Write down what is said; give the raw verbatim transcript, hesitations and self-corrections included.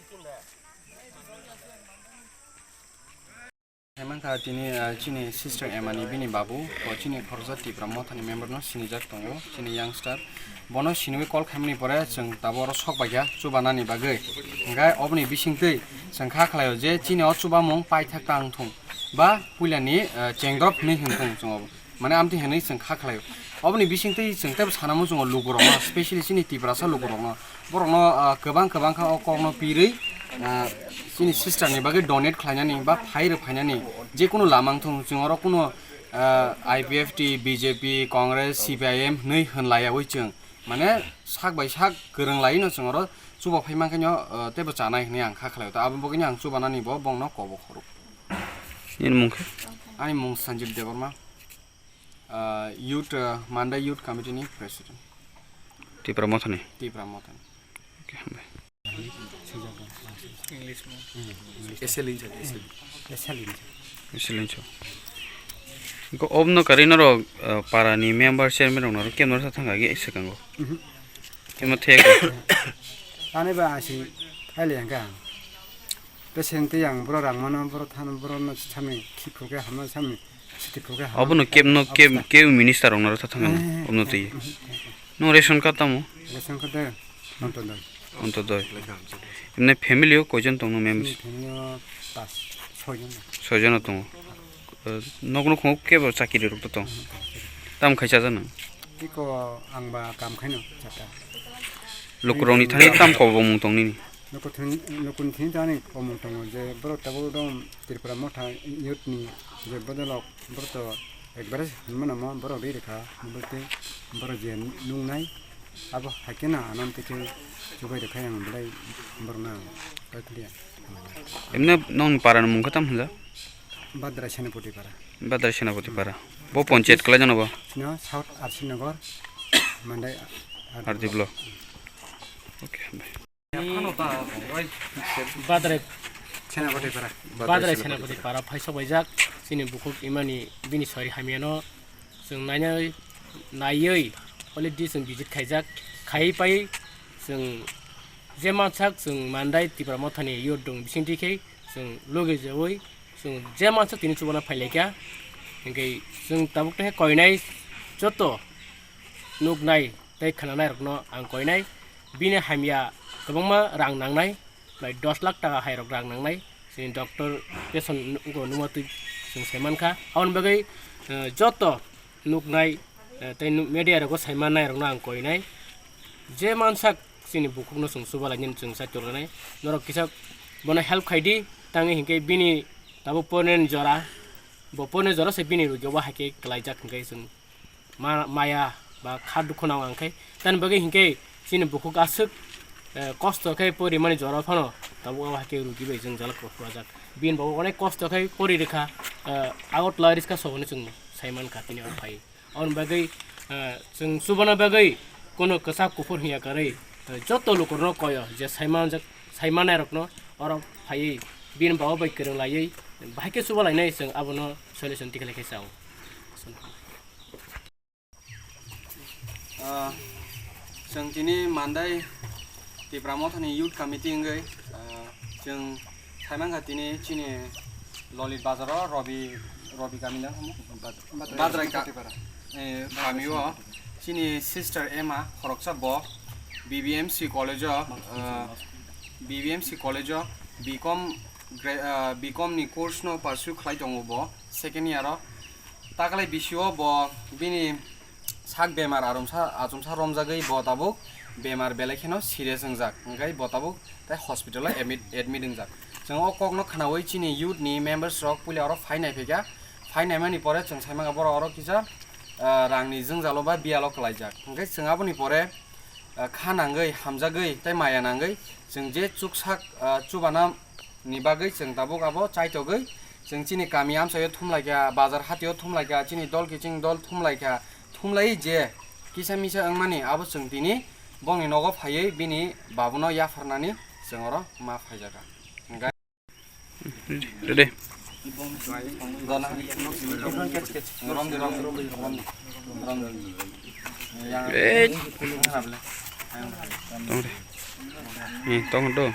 Hai mankha tini, ah, chini sister Emma ni bini babu, o chini khoroksa Tipra Motha ni member no sinijak tongo, chini youngster. Bono sinui call khaimani pore chwng tabuk oro sok baikha chubanani bagwi. Hwnkhe oboni bisingtwi chwng kha khlaio je chini o chubamung paithak tang thung ba puilani, ah, chengdrop hinwi hwn thung chwng obo. Mane amtwi hinwi chwng kha khlaio. Oboni bisingtwi chwng teibo sana muchungo lukurokno, specially chini Tiprasa lukurokno. Borokno, ah, kwbang kwbang kha o kokno pirwi, ah, chini sister ni bagwi donate khlainani ba phai rw phainani je kunu lama wng thung chwng oro kunu, ah, I P F T, B J P, Congress, C P I M hinwi hwn laiyaui chwng. Mane sak bai sak kwrwng laiwi no chwng oro chuba phai mankhe no, ah, teibo chanai hinwi ang kha khlaio. Ta abo bagwi no ang chubanani bo bongno kobo khoro. Nini mung khe? Ani mung Sanjib Debbarma. Ah, youth, ah, Mandai Youth Committee ni president. Tipra Mothani? Tipra Mothani. Okay, hambai. English mo. Eselin sa, eselin. Eselin sa. Eselin sa. Ko obno kari norok, ah, para ni member chairman rok norok kem norok sa thang agi sekango. Mhm. Kemo thek. Ani ba asi kali yang ka. Peseng tei ang borok rang mano, borok thano, borok no sami khiphru khe hama, sami siti phru khe hama. Obono kebno keb, obostha. Keb minister rok no rwtha thangani, eh, obno twi. Eh, eh, eh. Nwng ration card tamo? Ration card de, Ontodoi. Ontodoi. Emne family o koijon tongno members? Family o pas, soijon. Soijon tongo. Eh, nokno khungo kebo chakiri rok to tong? Mhm. Tam khaisa jana? Tiko ang ba kam khaino chata. Lukurokni thani tam kobomung tong nini? Nukun thini, nukun thini tani komung tongo je borok tabuk dong Tripura Motha youth ni je bodolok borok to ekbare hinmano mo borok ri rikha, bwtwi borok je nungnai abo haikhe no anam tei khe chubai rikha yang belai borok no ang paikhuliya. Emne nong para ni mung khe tam hinja? Badrai Senapati para. Badrai Senapati para. Bo ponchayat kwlai jano bo? Sino South R C Nagar, Mandai R D block. Okay, bye. Badrai Senapati para. Badrai Senapati para phai sok baijak chini bukhuk imani bini sori hamyano chwng nainai naiwi already chwng visit khaijak, khaiwi pai chwng je mansak chwng Mandai Tipra Mothani youth dong bisingtwi khe chwng loge jewi chwng je mansak tini chubana phailaikha, hinkhe chwng tabuk tei koinai joto nuknai tei khnanairokno ang koinai. Bini hamya kwbangma rang nangnai, prai dos lakh taka hairok rang nangnai. Chini doctor patient wngkha nukma twi chwng sai mankha. Aboni bagwi, eh, joto nuknai, eh, tei nu-, media rogo sai mannairokno ang koinai. Je mansak chini bukhukno chwng chuba lainani chwng sai tonglanai. Norok kisa bono help khaidi, tangwi hinkhe bini tabuk pornani jora, bo pornani jora se bini rugi obo haikhe kwlaijak hinkhe chwng ma-, maya ba kha dukhu nang ang khe. Tani bagwi hinkhe chini bukhuk aswk, eh, kosto khe porimani jora phano tabuk abo haikhe rugi bai jwngjal kwrwkjak. Bini bo onek kosto khe pori rwkha, eh, Agartala riska sohorni chwng sai mankha tini oro phai. Aboni bagwi, eh, chwng chubana bagwi kono kwchak kuphur hinya kwrwi, eh, joto lukurokno koyo je sai manjak, sai mannairokno oro phaiwi bini baba bai kwrwng laiwi bahai khe chuba lainai chwng abono solution tikhlai khe chao. Ah, chwng tini Mandai Tipra Mothani Youth Committee wngwi, ah, chwng sai mankha tini chini Lolit Bazaro Robi, Robi kami na hamo? Badrai ka-, eh, kami o chini sister Emma khoroksa bo B B M C college o, ah, B B M C college o B Com gra-, ah, B Com ni course no pursue khlai tongo bo second year o. Taklai bisio bo bini sak bemar arumsa, achomsa romjagwi bo tabuk bemar belai kheno serious wngjak, hwnkhe bo tabuk tei hospital o admit, admit wngjak. Chwng o kokno khnaui chini youth ni members rok puila oro phai naiphikha, phai naimani pore chwng sai mankha borok oro kisa, ah, rangni jwngjalo ba biyalo kwlaijak, hwnkhe chwng aboni pore, ah, kha nangwi, hamjagwi tei maya nangwi chwng je chuksak, ah, chubana ni bagwi chwng tabuk abo chaitogwi chwng chini kami amchaio thumlaikha, bazar hatio thumlaikha, chini dol kiching dol thumlaikha, thumlai je kisa misa wngmani abo chwng tini bongni nogo phaiwi bini babuno yapharnani chwng oro ma phaijakha. Hwnkhe ready. Romdi, romdi, romdi, romdi. Tong de. Eh, tong do.